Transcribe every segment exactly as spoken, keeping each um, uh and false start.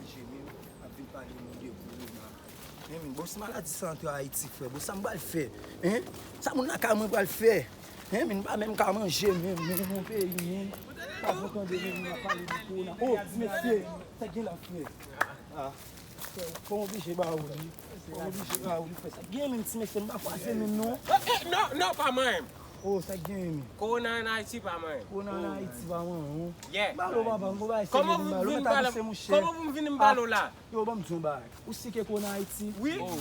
Manje menm, ap vin pale moun de kowona. Men, men, bon, si maladi sa antre Ayiti, frè, bon, sa m pral fè? Hein? Sa moun lakay mwen pral fè? Hein, men, m pa menm ka manje menm, men, nan peyi, men. Pa fò tande, men, moun ap pale de kowona. Oh, ti mesye, sa gen la, frè? Ah, frè, fò m oblije ba ou li. Fò m oblije ba ou li, frè. Sa gen, men, ti mesye, m pa kwaze menm, non. Eh, eh, non, non, pa mwen. Oh, sa gen, men. Kowona an Ayiti pa mwen. Kowona an Ayiti pa mwen, non. Yeah. M ba ou, papa, m gon bagay serye pou m ba ou. Mèt avanse, monchè. Kòman pou m vin m ba ou la? Yo, ban m di yon bagay. Ou si ke kowona Ayiti? Wi. Oh.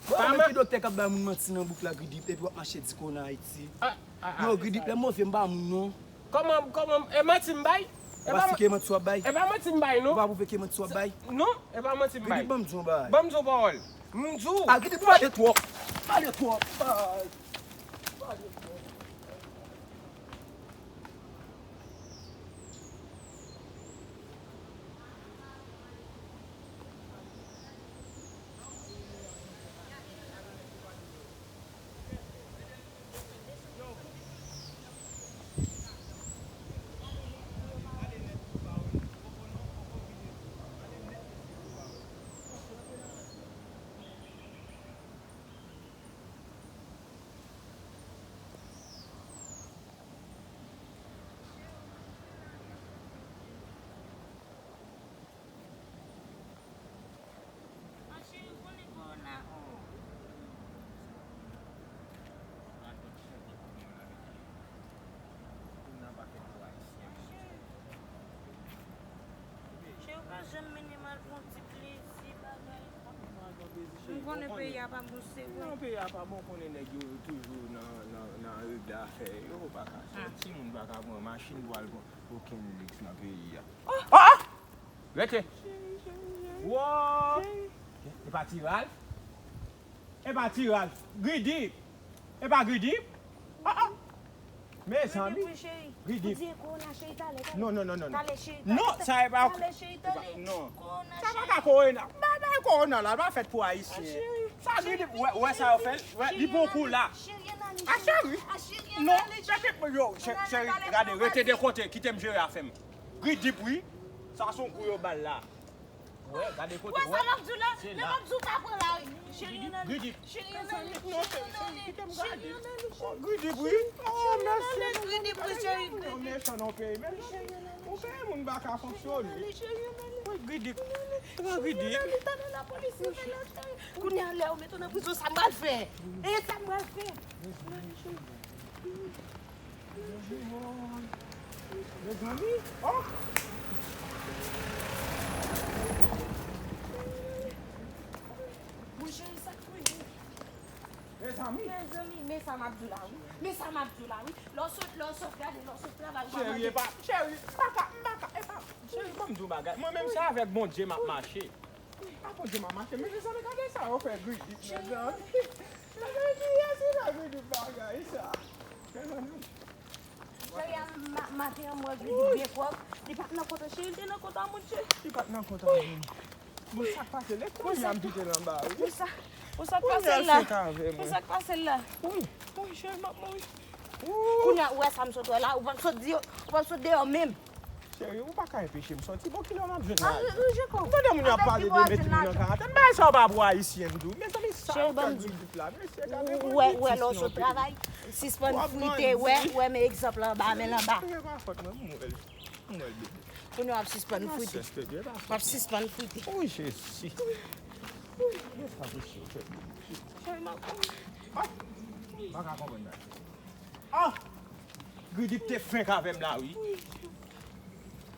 Bon, men ki doktè k ap bay moun manti nan bouk la, Gridip, epi w ap mache di kowona Ayiti? Ah, ah, ah. Yo, Gridip, lè move, m pa moun, non. Kòman, kòman, e manti m bay? E pa, si ke manti w ap bay? E pa manti m bay, non. Ou pa pwouve ke manti w ap bay? Non, e pa manti m bay. Gridip, ban m di yon bagay. Ban m di yon pawòl. M di w. Ah, Gridip, pale twòp. Pale twòp. Ah, pale twòp. Cheri, ou pa janm mennen m al pran ti plezi, bagay. M konnen peyi a pa bon, se vre. Non, peyi a pa bon, konnen nèg yo toujou nan, nan, nan regle afè yo, pa ka sòti, moun pa ka pran machin pou al pran okenn liks nan peyi a. Oh! Rete! Wo! E pa ti Ralph? E pa ti Ralph? Gridip! E pa Gridip? Ah, ah! Mezanmi. Gridip. Non, non, non, non, non. Non, sa e pa. Talè, cheri, talè. Non. Sa pa ka kowona. Bagay kowona la pa fèt pou Ayisyen. Sa Gridip, wè, wè sa yo fè l? Wè, li pran kou la. A, cheri. Non, cheri, yo, cheri, gade, rete de kote, kite m jere afè m. Gridip, wi. Sa se yon kou yo ba l la. Wè, gade kote, wè. Wè sa m ap di w la? Lè m ap di w pa pran lari. Cheri, ann ale. Cheri, ann ale. Cheri, ann ale. Cheri, ann ale. Oh, Gridip, wi. Oh, mèsi. Cheri, ann ale. Gridip, wi, cheri, Gridip. Yo mechan nan peyi, men. Cheri, ann ale. Yon peyi moun pa ka fonksyone. Cheri, ann ale, cheri, ann ale. Wi, Gridip. Pran Gridip. Cheri, ann ale, talè lapolis vin la, cheri. Kounye a, lè yo mete w nan prizon, sa m pral fè? E sa m pral fè? Ann ale, cheri. Mezanmi, oh! Monchè, sa k rive? Mezanmi. Mezanmi, men sa m ap di w la, wi. Men sa m ap di w la, wi. Lè w sot, lè w sot gade, lè w sot travay, ou pa mande. Cheri, e pa, cheri, m pa ka, m pa ka, e pa, cheri, ban m di w bagay. Mwen menm, se avèk Bondye m ap mache. A Bondye m ap mache, men mezanmi, gade sa yo fè Gridip, mezanmi. Mezanmi, kiyès ki fè Gridip bagay sa? Mezanmi. Cheri, a, ma-, maten an, m wè Gridip byen pwòp. Li pa t nan kont an, cheri, li te nan kont a moun, cheri. Li pa t nan kont a moun. Bon, sa k pase? Lè kounye a m kite l anba, wi. Bon, sa, bon, sa k pase l la? Bon, sa k pase l la? Wi. Wi, cheri, m ap mouri. Kounye a, ou wè sa m sot wè la? Ou p ap sot di, ou p ap sot deyò menm. Cheri, ou pa ka enpeche m sòti. Bon, kilè m ap jwenn lajan? M tande moun yo ap pale de met moun nan karantèn. Bagay sa yo pa pou Ayisyen, m di w. Mezanmi, sa yo fè Gridip la, mesye, gade, bon, wè, wè, lè w sot travay, sispann frite, wè, wè, men egzanp la anba, men l anba. Kounye a w ap sispann frite. W ap sispann frite. Wi, Jezi. Wi, men sa mesye yo fè Gridip. Cheri, m ap mouri. Ah! M pa ka konprann bagay. Ah! Gridip te frenk avè m la, wi.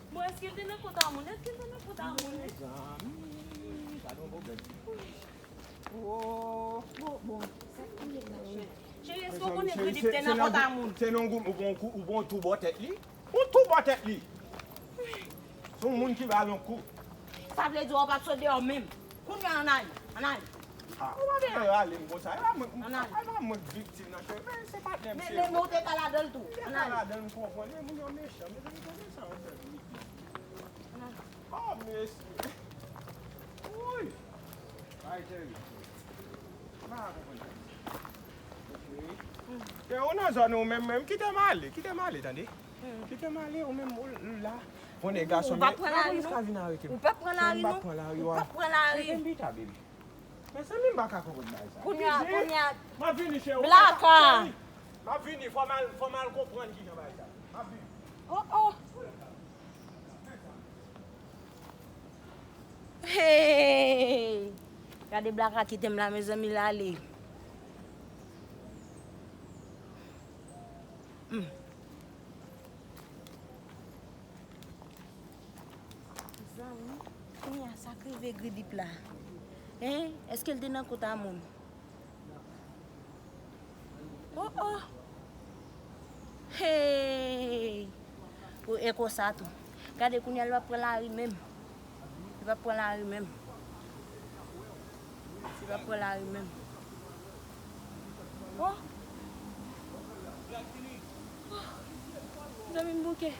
Bon, èske l te nan kont a moun? Èske l te nan kont a moun? Mezanmi, gade yon pwoblèm. Oh, bon, bon. Cheri, èske w konnen Gridip te nan kont a moun? Se nan goum, ou pran kou, ou pran tou bò tèt li. Ou tou bò tèt li. Se yon moun ki ba l yon kou. Sa vle di w p ap sot deyò menm. Kounye a, ann ale, ann ale. Ah, ou pa bezwen rale m konsa. E pa mwen, e pa mwen k viktim nan, cheri. Men se patnè m, se ou. Men ou te ka ladan l tou. Ann ale. Ou te ka ladan l, m konprann. E moun yo mechan. Mezanmi, gade sa yo fè Gridip. Ann ale. Oh, mesye. Woy. Ay, cheri. M pa ka konprann sa. Ok. Ke ou nan zòn ou menm, menm, kite m ale, kite m ale, tande. Kite m ale, ou menm, ou la. Bon, nèg gason, ou pa pran lari, non. Ou pa pran lari, non. Ou pa pran lari. Mezanmi, m pa ka konprann bagay sa. Kounye a, kounye a. M ap vini, cheri. Blaka. M ap vini, fò m al, fò m al konprann kijan bagay sa. M ap vini. Oh, oh. Hey! Gade Blaka kite m la, mezanmi, l ale. Hmm. Zanmi, kounye a sa k rive Gridip la? Hein? Èske l te nan kont a moun? Oh, oh! Hey! Ou e konsa tou. Gade kounye a, li p ap pran lari menm. Li p ap pran lari menm. Li p ap pran lari menm. Oh! Oh! Zanmi m bouke.